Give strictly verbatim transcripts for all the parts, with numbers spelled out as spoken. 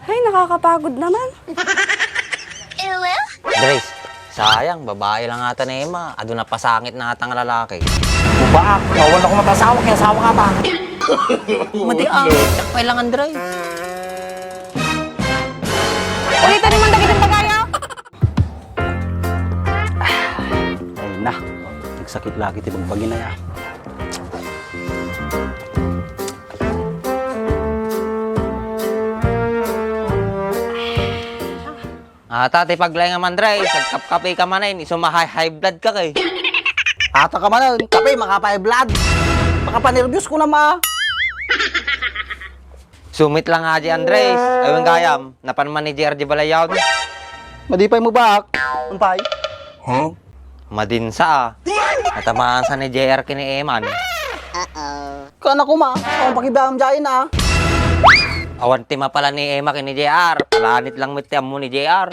Ay, nakakapagod naman. Andres, sayang, babae lang ata ni Emma. Adu napasangit na ata nga lalaki. Baak, bawal ako matasawa, kaya asawa ka pa. Madi, ah, sakpay lang, Andres. Ulitan naman dagiti bagaya. Ay na, nagsakit lagi ti bagbagi na ya. Ata ti paglaing a Andres, agkapkape ka manen, isu ma-high, high blood ka kay. Ata ka manen, kape, makapa-high blood. Makapanerbios ko na ma. Sumit lang nga di Andres, awan gayam, napan man ni J R di balayaw. Madipay mo ba? Umpay? Huh? Madinsa, ah. Natamaan sa ni J R kini Eman. Kana kuma, ang pakibaam dyan, ah. Awan ti mapala ni Emma kini J R. Palanit lang met ti ammo ni J R.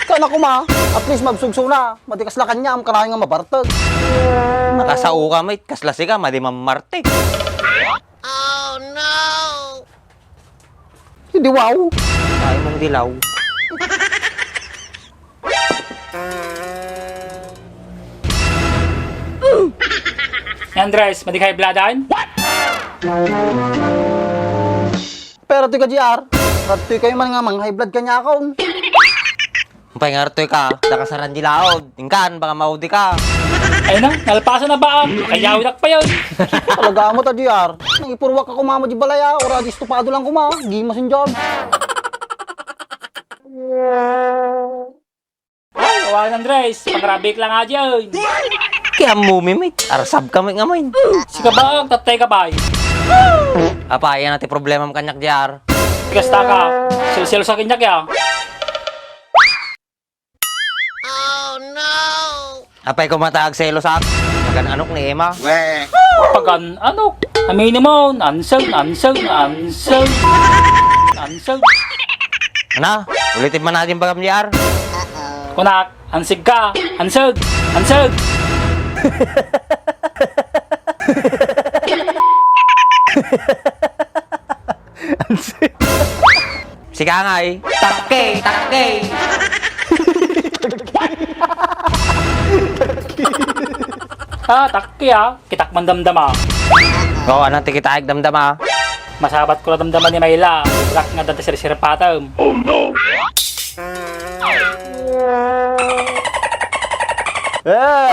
Kana kuma, at least mabsugsuna. Madi kasla kaniam, kanayon nga mabarteg. Makasao ka met, kasla sika, madi mammartek. Oh, no! Di wow. Ay, mong dilaw. Ni Andres, madi ka high blood-an? Pero ti ka, J R, ratoy kayo man nga mang high blood kaniakon. Umpay nga ratoy ka, daka saran di laod. Ingkan, baka maudi ka. Ay na, nalpasan na ba? Kayawidak pa yun. Talaga mo ta, J R. Nang ipurwak ako mama di balaya, ora di estupado lang kuma. Di masinjog. Ay, awan, Andres. Pagrabik lang nga dyan. Kaya mo, Mimit. Arsab kami nga, Min. Sika ba, tatay ka ba? Apa, yan ti problema mo kanyak, J R. Kasta ka. Silsil sa kanyak, ya. Oh, no! Apay ko mata agselos ak. Pagan-anok ni Emma. Pagan-anok. Amini mo, ansag, ansag, ansag. Ansag. Ana, ulitin man natin bagam ni R. Kunak, ansig ka. Ansag, ansag. Ansig. Sika ngay, takke, takke. Ah, takke, ah. Kitak man damdama. Oo, anong ti kita agdamdama? Masabat ko na damdama ni Mayla. Black nga dati sirsirpatem. Oh, no! Eh!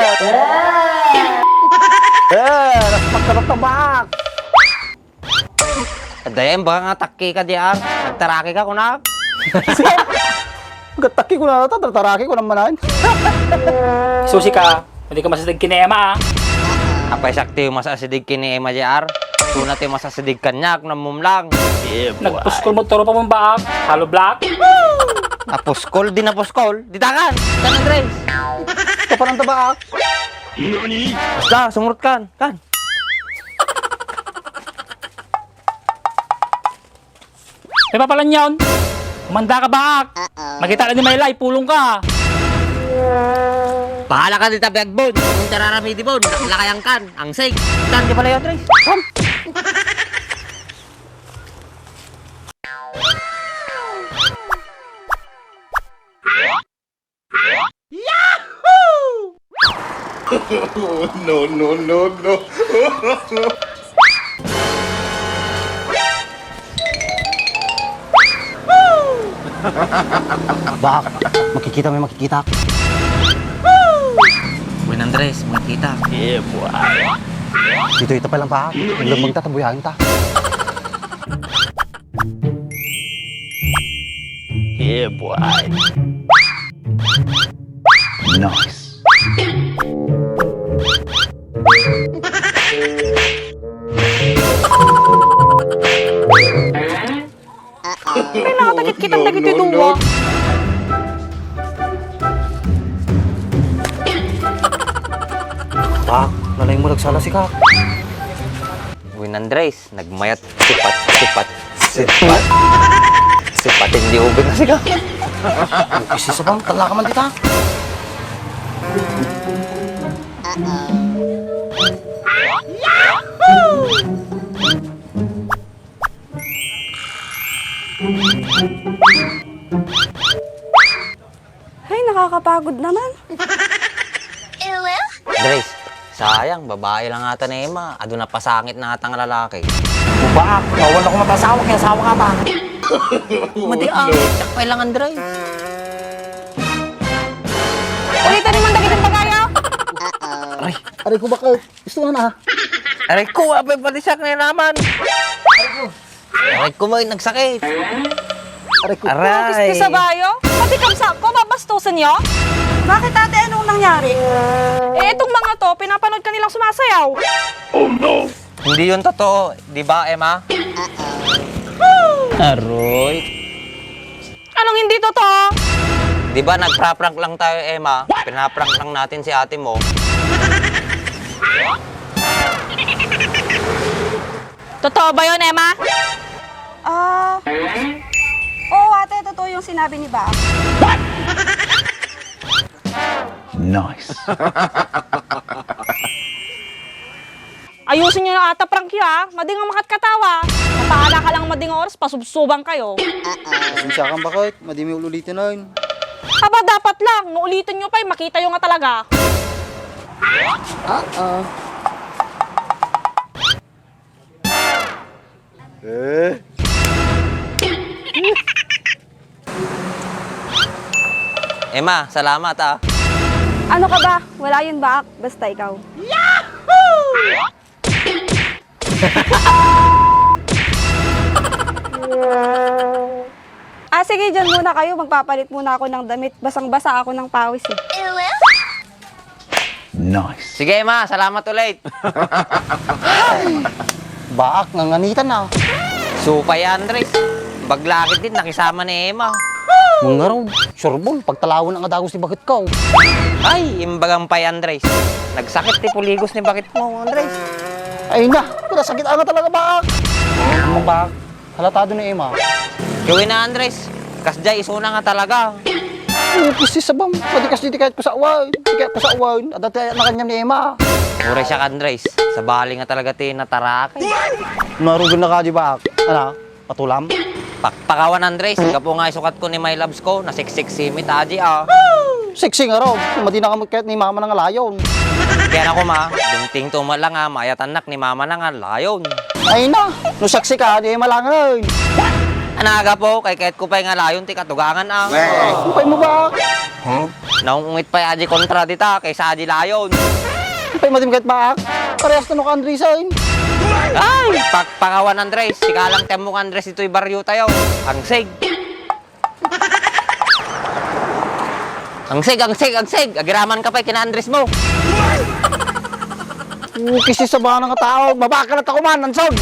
Eh! Raspak ka na tabak! Adayan ba nga takki ka, J R? Nagtaraki ka, kunak? Gattakki ko na ta, tartaraki ko naman. Susi ka, hindi ka masadig kini Emma, ah. Apay sakti yung masasidig kini Emma, J R. Tuna ti masasidig kanyak, namumlang. Nagpuskol mo, turo pa mong baak. Hollow block. Napuskol, di napuskol. Di takan. Takan, Grace. Kapanan ta baak. Basta, sumurot kan. Kan. May papalan yon. Kumanda ka, baak. Makita na ni Maylay, pulong ka. Bahala ka dita, Biagbon. Kung tararamidi, Bon. Lakayan kan. Ang sig. Tan, di pala yun, Tres. Tan. Yahoo! No, no, no, no. Bak, makikita may makikita. Buen Andres, makikita. Yeah, boy. Dito, ito pa lang, Bak. Ang lambang ta, tabuyain ta. Yeah, boy. Nice. Ay, nakatakit kitang dagiti duwa. Bak, nalaing mo nagsala si Kak. Buen Andres. Nagmayat, sipat, sipat, sipat. Sipatin di ubing na siya. Isi sa bang, tala ka man dita. Yahoo! Ay, nakakapagod naman. Andres, sayang, babae lang ata ni Emma. Adu napasangit na ata nga lalaki. Baak, bawal ako matasawa, kaya asawa ka ta. Madi, ah, sakpay lang, Andres. Ulitan naman dagiti bagay, ah. Aray, aray ko, bakit? Gusto nga na, ha? Aray ko, apay pati siya kaya naman. Aray ko, may nagsakit. Aray ko. Aray. Gusto sa bayo? Pati kabsat ko, babastusin niyo? Bakit, ate? Anong nangyari? Eh, itong mga to, pinapanood ka nilang sumasayaw. Hindi yun totoo, di ba, Emma? Aroy. Anong hindi totoo? Di ba nagpra-prank lang tayo, Emma? Pinaprank lang natin si ate mo. Totoo ba yun, Emma? Ah, oo, ate, totoo yung sinabi ni Baak. Nice. Ayusin nyo na ata, Frankie, ha? Madi nga makatkatawa. Mapaada ka lang madi nga oras, pasubsuban kayo. Pasensya ka, bakit? Madi mi ululitan, ay. Aba, dapat lang. No ulitin nyo pa, eh, makita nyo nga talaga. Ah, ah. Eh? Emma, salamat, ah. Ano ka ba? Wala yun, Baak. Basta ikaw. Ah, sige, dyan muna kayo. Magpapalit muna ako ng damit. Basang-basa ako ng pawis, eh. Nice. Sige, Emma, salamat ulit. Baak, nganganitan na. Supay, Andres. Baglakit din, nakisama ni Emma. Mangaro, surbol, pagtalawan nga dagos ni bakit ko. Ay, imbagang pay, Andres. Nagsakit ti puligos ni bakit mo, Andres. Ay na, pero sakit nga talaga, Baak. Ano, Baak? Halatado ni Emma. Gawin na, Andres. Kasdiay isuna nga talaga. Ano, kasi sabam. Pwede kasi di kahit kusawan. Di kahit kusawan. At dati na kanyam ni Emma. Uray siya, Andres. Sabali nga talaga ti natarakay. Marugan na ka, di ba? Ano? Patulam? Pakpakawan, Andres. Gapu nga isukat ko ni my loves ko. Nasiksik si Mitadi, ah. Sexy nga raw. Madi na kamot kahit ni mama nga layon. Kaya na ko, ma. Dumting to ma lang, ah. Mayatannak ni mama na nga layon. Ay na, no sexy ka, di malangan. Anaga po, kay ket ko pay nga layon ti katugangan, ah. Upay mo ba? Naungungit pay adi kontra dita, kaysa adi layon. Upay mo, di mo ket baak. Parehas ka no ka, Andres, ay. Ay, pakpakawan, Andres. Sika lang temmo ka, Andres, ito'y baryo tayo. Angsig. Angsig, angsig, angsig! Agiraman ka pay kina Andres mo! Ukis ti sabana nga tao, mabakal at ako man, ansog!